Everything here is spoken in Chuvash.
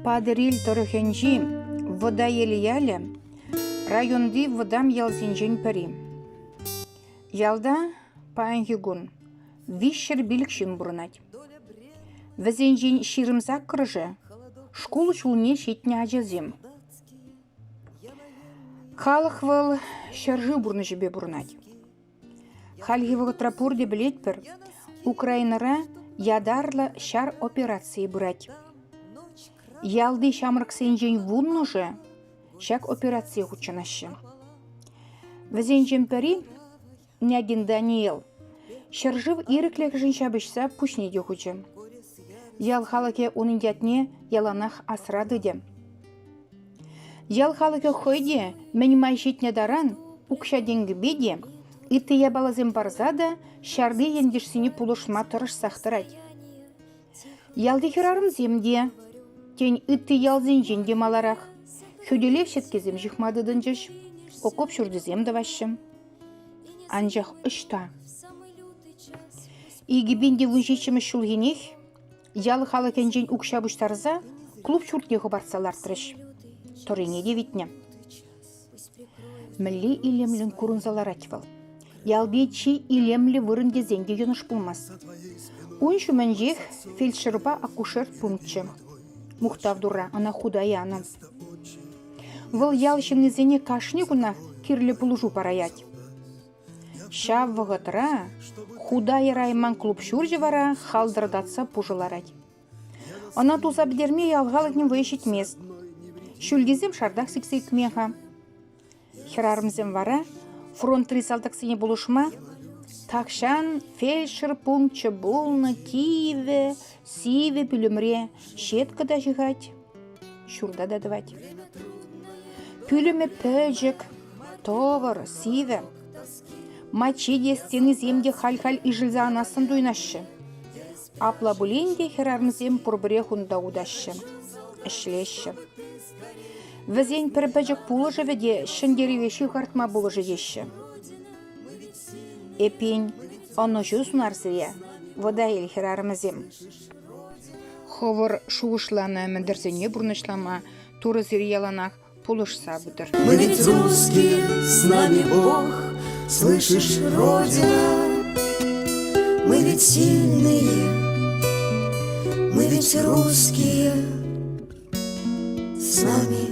Патӑрьел тӑрӑхӗнчи Вӑтаел ялӗ районти вӑтам ялсенчен пӗри. Ялта паянхи кун 305 ҫын пурӑнать. Вӗсенчен 28-шӗ шкул ҫулне ҫитнӗ ачасем. Халӑх вӑл ҫӗршыв пурнӑҫӗпе пурӑнать. Хальхи вӑхӑтра пурте пӗлетпӗр, Украинӑра ятарлӑ ҫар операцийӗ пырать. Ялти ҫамрӑксенчен вуннӑшӗ ҫак операцие хутшӑнаҫҫӗ. Вӗсенчен пӗри, Нягин Даниил, ҫӗршыв ирӗклӗхӗшӗн ҫапӑҫса пуҫне те хучӗ. Ял халӑхӗ унӑн ятне яланах асра тытӗ. Ял халӑхӗ хӑй те мӗн май ҫитнӗ таран укҫа-тенкӗпе те, ытти япаласем парса та ҫарти ентешсене пулӑшма тӑрӑшсах тӑрать. Ялти хӗрарӑмсем те, тен, ытти ялсенчен те маларах, хӳтӗлев сеткисем ҫыхма тытӑнчӗҫ, окоп ҫурчӗсем тӑваҫҫӗ. Анчах ӑҫта? 2017 ҫулхинех Ял халӑхӗнчен укҫа пуҫтарса клуб ҫуртне хӑпартса лартрӗҫ. Тӑррине те витнӗ. Мӗнле илемлӗн курӑнса ларать вӑл. Ялти чи илемлӗ вырӑн тесен те йӑнӑш пулмасть. Ун ҫумӗнчех фельдшерпа акушер пункчӗ. Мухтав Турра ӑна хута янӑ. Вӑл ял ҫыннисене кашни кунах кирлӗ пулӑшу параять. Ҫав вӑхӑтра хута ярайман клуб ҫурчӗ вара халтӑртатса пушӑ ларать. Ӑна туса пӗтерме ял халӑхӗн вӑйӗ ҫитмест. Ҫӳлтисем шартах сиксе ӳкмен-ха. Хӗрарӑмсем вара фронтри салтаксене пулӑшма тахҫан фельдшер пункчӗ пулнӑ кивӗ, сивӗ пӳлӗмре ҫетка та ҫыхать, ҫурта та тӑвать. Пӳлӗмӗ пӗчӗк, тӑвӑр, сивӗ. Маччи те, стенисем те халь-халь ишӗлсе анассӑн туйӑнаҫҫӗ. Апла пулин те хӗрарӑмсем пурпӗрех унта утаҫҫӗ, ӗҫлеҫҫӗ. Вӗсен пӗр пӗчӗк пулӑшӑвӗ те ҫӗнтерӗве ҫывхартма пулӑшӗ теҫҫӗ. Эппин, ӑнӑҫу сунар сире, Вӑтаел хӗрарӑмӗсем. Хӑвӑр шухӑшланӑ ӗмӗтӗрсене пурнӑҫлама Турӑ сире яланах пулӑшса пытӑр. Мы ведь русские, с нами Бог, слышишь, Родина. Мы ведь сильные, мы ведь русские, с нами.